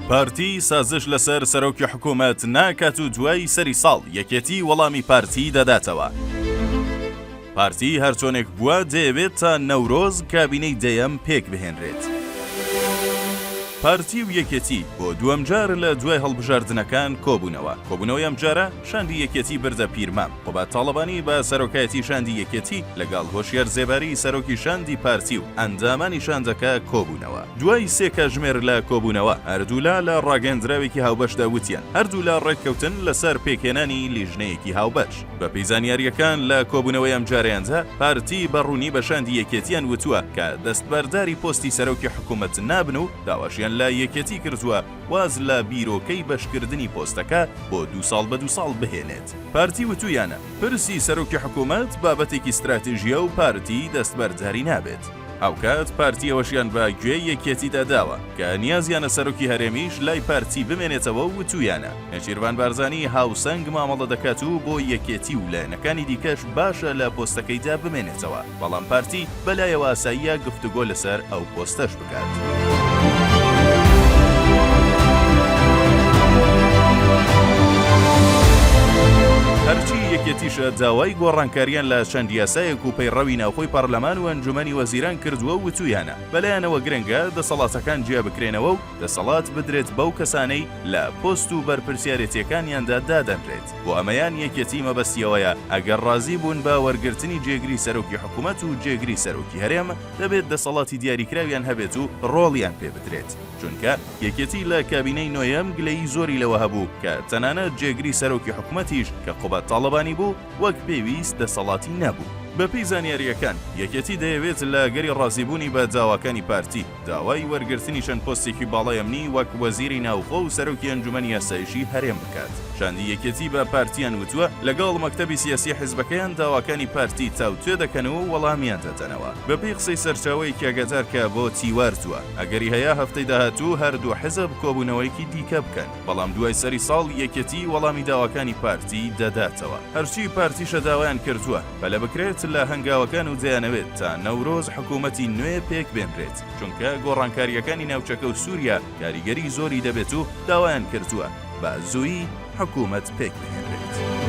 پارتی سازش لەسەر سەرۆکی حکوومەت ناکات و دوای سەری ساڵ یەکێتی وەڵامی پارتی دەداتەوە. پارتی هەرچۆنێک بووە دەیەوێت تا نەورۆز کابینەی دەیەم پێکبهێنرێت. پارتی و یەکێتی بۆ دووەمجار لە دوای هەڵبژاردنەکان کۆبوونەوە. کۆبوونەوەی ئەمجارە شاندی یەکێتی بردە پیرمام. قوباد تاڵەبانی بە سەرۆکایەتی شاندی یەکێتی لەگەڵ هۆشیار زێباری سەرۆکی شاندی پارتی و ئەندامانی شاندەکە کۆبوونەوە. دوای سێ کاژمێر لە کۆبوونەوە، هەردوولا لە ڕاگەیەندراوێکی هاوبەشدا وتیان، هەردوولا ڕێککەوتن لەسەر پێکهێنانی لیژنەیەکی هاوبەش. بەپێی زانیارییەکان لە کۆبوونەوەی ئەمجارەیاندا، پارتی بە ڕوونی بە شاندی یەکێتییان وتووە کە دەستبەرداری پۆستی سەرۆکی حکومەت نابن و داواشیان لە یەکێتی کردووە واز لە بیرۆکەی بەشکردنی پۆستەکە بۆ دوو ساڵ بە دوو ساڵ بهێنێت. پارتی وتوویانە، پرسی سەرۆکی حکومەت بابەتێکی ستراتیژییە و پارتی دەستبەرداری نابێت. هاوکات پارتی ئەوەشیان بە گوێی یەکێتیدا داوە کە نیازیانە سەرۆکی هەرێمیش لای پارتی بمێنێتەوە و وتوویانە، نێچیرڤان بارزانی هاوسەنگ مامەڵە دەکات و بۆ یەکێتی و لایەنەکانی دیکەش باشە لە پۆستەکەیدا بمێنێتەوە، بەڵام پارتی بەلایەوە ئاساییە گفتوگۆ لەسەر ئەو پۆستەش بکات. هەرچی یەکێتیشە داوای گۆڕانکارییان لە چەند یاسایەک و پەیڕەوی ناوخۆی پەڕلەمان و ئەنجومەنی وەزیران کردووە و وتوویانە بەلایانەوە گرنگە دەسەڵاتەکان جیابکرێنەوە و دەسەڵات بدرێت بەو کەسانەی لە پۆست و بەرپرسیارێتیەکانیاندا دادەنرێت، بۆ ئەمەیان یەکێتی مەبەستی ئەوەیە ئەگەر ڕازی بوون بە وەرگرتنی جێگری سەرۆکی حکومەت و جێگری سەرۆکی هەرێم دەبێت دەسەڵاتی دیاریکراویان هەبێت و ڕۆڵیان پێ بدرێت، چونکە یەکێتی لە کابینەی نۆیەم گلەیی زۆری لەوە هەبوو کە تەنانەت جێگری سەرۆکی حکومەتیش کە قوباد تاڵەبانی بوو وەک پێویست دەسەڵاتی نەبوو. بەپێی زانیارییەکان، یەکێتی دەیەوێت لە ئەگەری ڕازیبوونی بە داواکانی پارتی، داوای وەرگرتنی چەند پۆستێکی باڵای ئەمنی وەک وەزیری ناوخۆ و سەرۆکی ئەنجومەنی ئاسایشی هەرێم بکات. شاندی یەکێتی بە پارتیان وتووە، لەگەڵ مەکتەبی سیاسی حزبەکەیان داواکانی پارتی تاوتوێ دەکەن و وەڵامیان دەدەنەوە. بەپێی قسەی سەرچاوەیەکی ئاگادار کە بۆ تیوار دووە، ئەگەری هەیە هەفتەی داهاتوو هەردوو حزب کۆبوونەوەیەکی دیکە بکەن، بەڵام دوای سەری ساڵ یەکێتی وەڵامی داواکانی پارتی دەداتەوە. هەرچی پارتیشە داوایان کردووە، پەلە بکرێت لە هەنگاوەکان و دەیانەوێت تا نەورۆز حکوومەتی نوێ پێک بێنرێت، چونکە گۆڕانکارییەکانی ناوچەکە و سووریا کاریگەری زۆری دەبێت و داوایان کردووە بە زوویی حکوومەت پێک بهێنرێت.